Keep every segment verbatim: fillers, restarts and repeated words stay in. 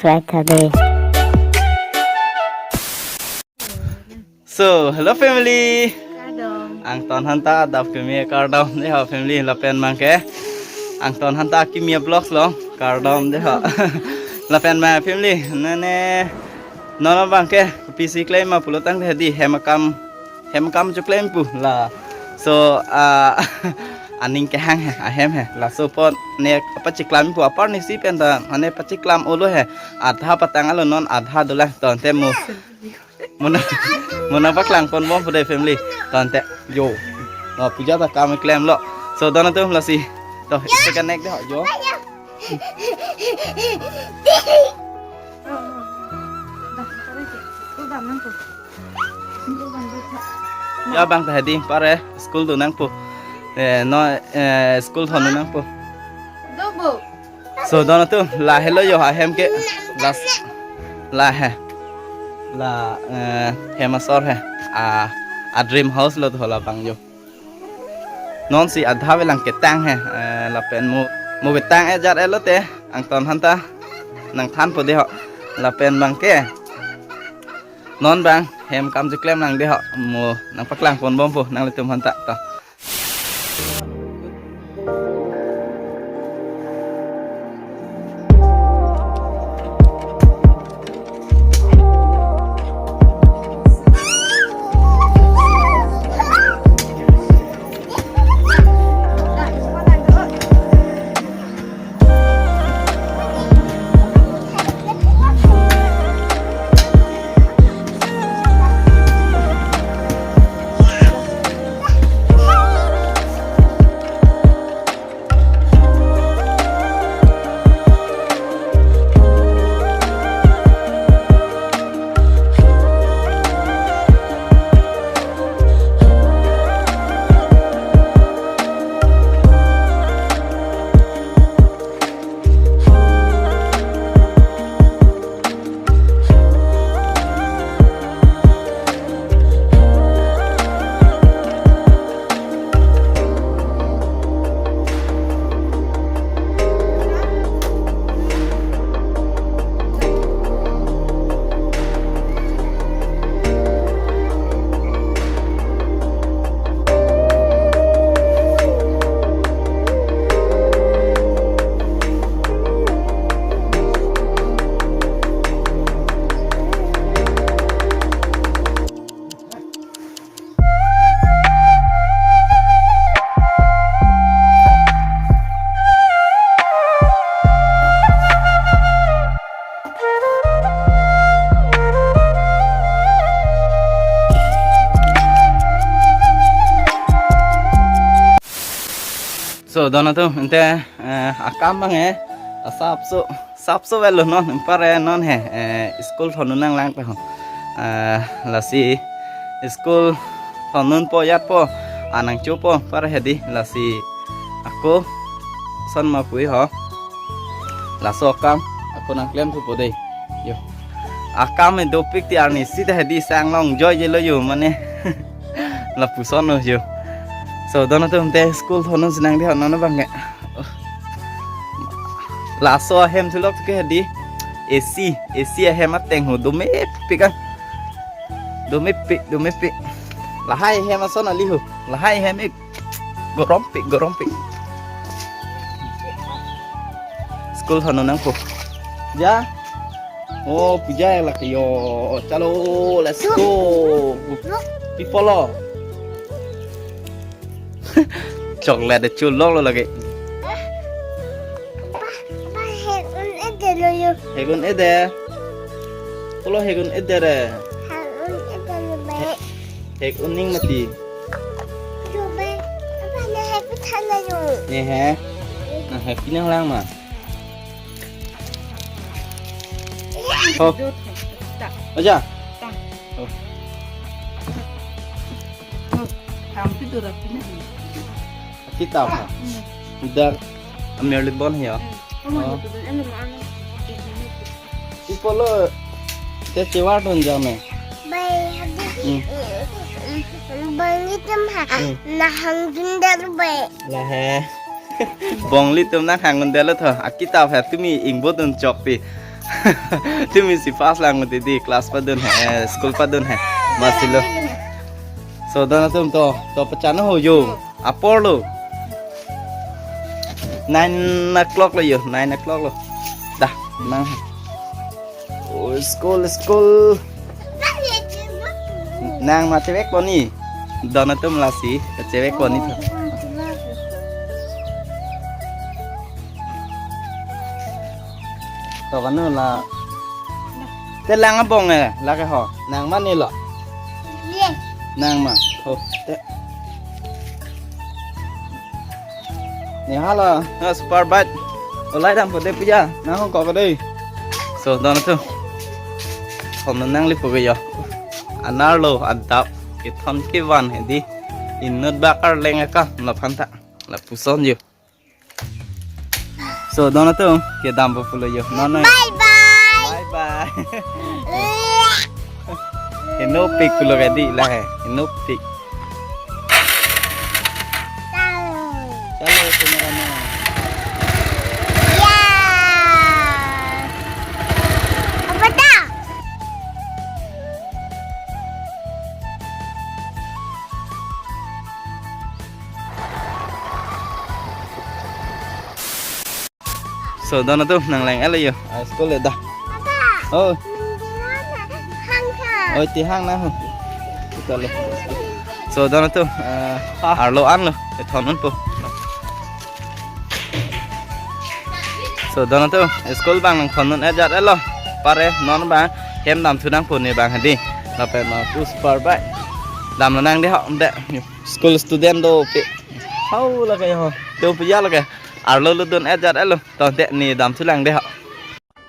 subscribe tha dei. So, hello family. Kardom. Angton aphan ta adap keme kardom dei ho family, lapen abangke angton aphan ta Kimi Vlogs along kardom dei ho. Lapen abang family, nane non abangke kopisi klem ma pulo tangte hedi hem akam, hem akam choklem pu la. So, ah, aning kehang he, ahem he. Laso apot ne pacheklam pu, apar nisi pen ta, mane pacheklam olo he. Adha patang alo, non adha dolang, tangte mo. Mo nang, mo nangpaklang ponbom pu dei family. Tangte yo. Oh, puja ta kam klemlo. So, don atum lasi. To, isi kanek dei ho, yo. Ya abang ta hedi, pare school dun nangpo. Eh, no, eh, school thon nangpo. Dobo. So, don atum, lahelo yo ahem ke, las, lahe. La, eh, hem asor he. A, a dream house lo to labang yo. Nonsi adha avelang ketang he, eh, lapen mo, mo ketang ejar elo te, angton aphan ta nangthanpo dei ho. Lapen abangke non abang hem akam choklem lang dei ho, mo nangpaklang ponbom pu nanglitum aphan ta to. So, don atum, ante, eh, akam abang he, asapso, sapso avelo non, pare non he, eh, school thon nanglang ta ho. Eh, lasi school thon nangpo, jatpo, anang chopo, pare hedi, lasi ako son ma pui ho. Laso akam ako nangklemthupo dei. Yo. Akam me dopik ti arnisi ta hedi sang longjoi jelo yo mane. Lapuson lo yo. So, don atum te school thon nangsinang dei ho non abangke. Laso ahem thulok ke hedi. A C, A C ahem ateng ho domepik an. Domepik, domepik. Lahai ahem ason ali ho. Lahai ahem ik. Gorompik, gorompik. School thon nangpo. Ja. Oh, puja ya lake yo. Chalo, let's go. Pi pulo. Chocolate de chulok lo lake. Ba, ba, hek un-e de lo yo. Hek un-e de. Pulo hek un-e de re. Hek un-e de lo be. Hek un-ing mati. Yo be. Ba, na hek pi than na yo. Ne he. Na hek pi nanglang ma. Oh. Aja. Oh. Kita apa? Dak amerli bon ya. Oh. Pi pulo te chevar don jame. Bai, hadi. Hmm. Bai, ni tem ha. Hmm. Nahang dun dal bai. Lahai. Bonglitum nanghang un-edetlo tho. Akitap he tumi ingbodun chokpi. Tumi si pass lang mati di, class padun he, eh, school padun he. Masi lo. So, don atum to, to pachan ho yo. Apor lo. Nine o'clock lo yo, nine o'clock lo. Dah, nang. Oh, school, school. Nang ma chevek pon ni. Don atum lasi, chevek pon ni to. To kanu la. Te lang abong eh, lake ho. Nang ma ni lo. Yes. Nang ma. Ho. Te. Ni hala, na super bike. Olai dam ko de puja. Nang ho ko ko de. So, don atum. Kom nang lipo ke yo. Anerlo adap. Kethon kevan hedi. Inut bakar leng aka. Laphanta. Lapuson yo. So, don atum, kedam po pulo yo. Non, non. Bye bye. Bye bye. Inopik pulo ke di la he. Inopik. Chalo, cameraman. Ya. Apa dah? So, don atum nang lang elo yo. Ah, school le dah. Papa, oh. Minggu mana? Hang ka? Oh, ti hang na ho. Kita le. So, don atum, eh, ah, arlo an lo. Ethon un po. So, don atum, school bang nang thon un ajat elo. Pare non bang hem dam thu nang po ni bang hedi. Lapen ma pu super bike. Dam lo nang de ho de. School student do pe. Hau lake ho. Tu puja lake. Arlo lo don ajat elo. To de ni dam thu lang de ho.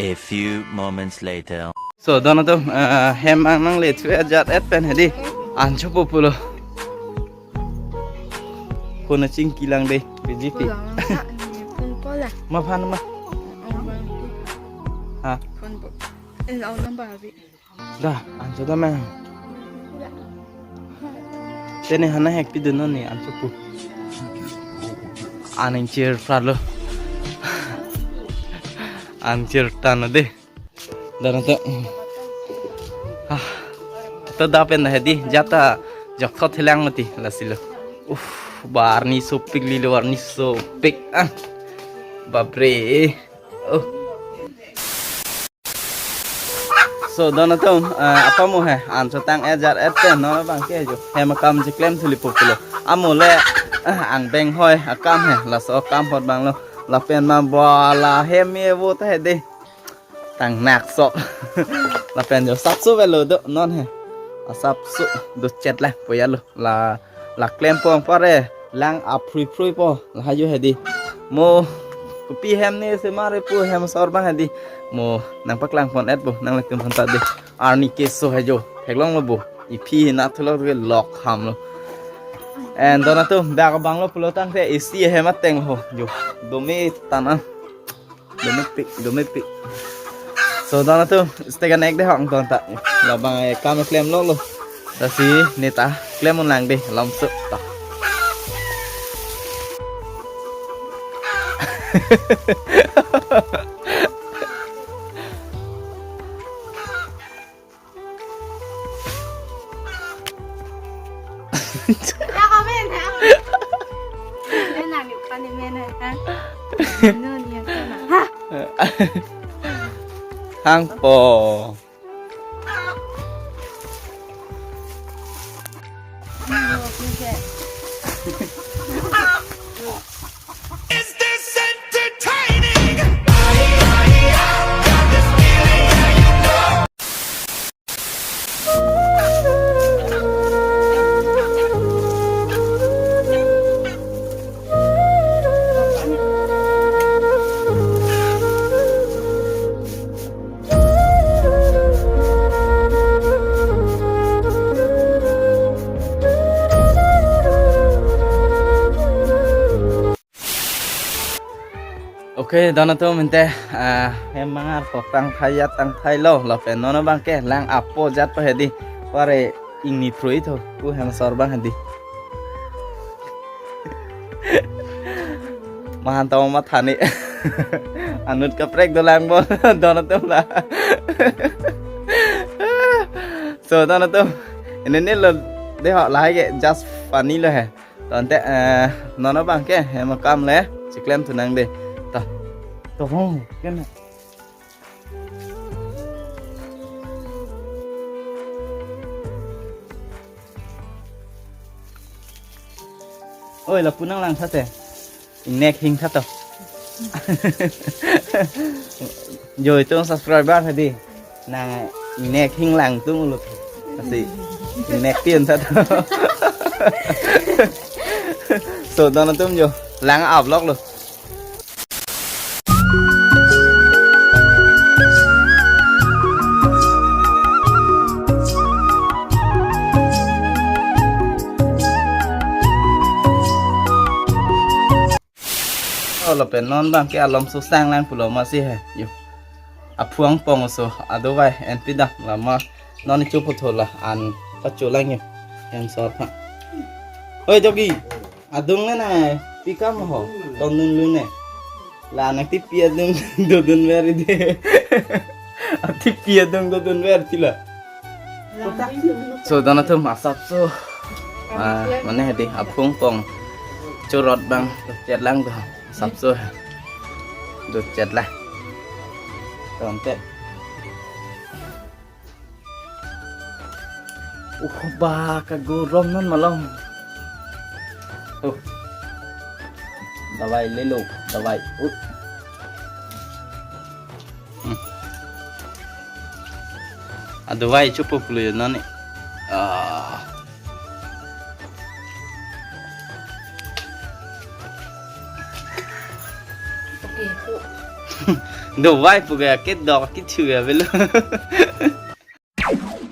A few moments later. So, don atum, eh, hem ang nang le thu ajat et pen hedi. Ancho po pulo. Phone chingki lang de, P G P. Pulang lang sa, ni phone po la. Ma phan ma. Ang bang. Ha. Phone po. Eh, ang number abi. Dah, ancho ta mang. Tene hana hek pidun non ni ancho pu. Aning chir pralo. Anchir tan de. Don atum. Ah. To dapen dah hedi jata jok thot hilang mati lasi lo. Uff, barni sopik lilo barni sopik. Ah. Bapre. Oh. So, don atum, eh, apa mo he? Ancho tang ajat et pen, non bang ke jo. Hem akam cheklem thu lipo pulo. Amo le, eh, angbeng hoi akam he. Laso akam hot bang lo. Lapen ma bala hem ye vo ta hedi. Tang nak sok. Lapen jo sapso velo do non he. Asapso do chet la puya lo. La, la klem pong pare. Lang aphrui phrui po. La hayu hedi. Mo kopi hem ni se mare pu hem asor bang hedi. Mo nang paklang pon et bo. Nang le tum pon ta de. Arni keso he jo. Theklong lo bo. Iphi na thulo ke lok ham lo. And don atum dak bang lo pulo tangte A C hem ateng ho. Jo. Dome tanan. Domestic, domestic. So, don atum, stay connect de hong don ta. Labang eh, kam klem lo lo. Lasi, neta, klem un lang de, lam su ta. Ya, komen, ha? Yan ang yung kanimen, ha? Ano niya ka na? Ha? Hang po. Ano, okay. Is this entertaining? Okay, don atum ante, ah, hem mangar po tangthai ya tangthai lo, lapen non abang ke lang apo jat pa hedi, pare ingni phrui tho, pu hem asor bang hedi. Mahan tau mathani. Anut kaprek dolang bo don atum la. So don atum, ini ni lo dei ho lahai ke just funny lo he. Tangte eh non abang ke hem akam le chiklem thu nang dei. To. To hong ken. Oi, lapu nang lang thate. Ingnek hing tha to. Joi tung subscriber tha dei. Nang ingnek hing lang tung ulut. Asi ingnek tin tha to. So don atum jo lang up lok lo. Oh, lapen non abang ke alom susang lang pulo masi he. Yo. Aphu angpong so adovai en pidam lama non ichu puthola an pacho lang yo. En sor pa. Oi, Jogi. Adung ne na pikam ho. Ton dun lu ne. La nang tipi adung dodun ver dei. Tipi adung dodun ver tila. So don atum asapso. Ah, mane dei aphu angpong chorot abang chet lang do. Asapso. Do chet la. Tangte. Uh, ba kagorom non malom. Oh. Dawai lelo, dawai. Uh. Hmm. Adovai chupo pulo non ni. Ah. Okay, po. Dovai pu ga ke dok ke chu ya belo.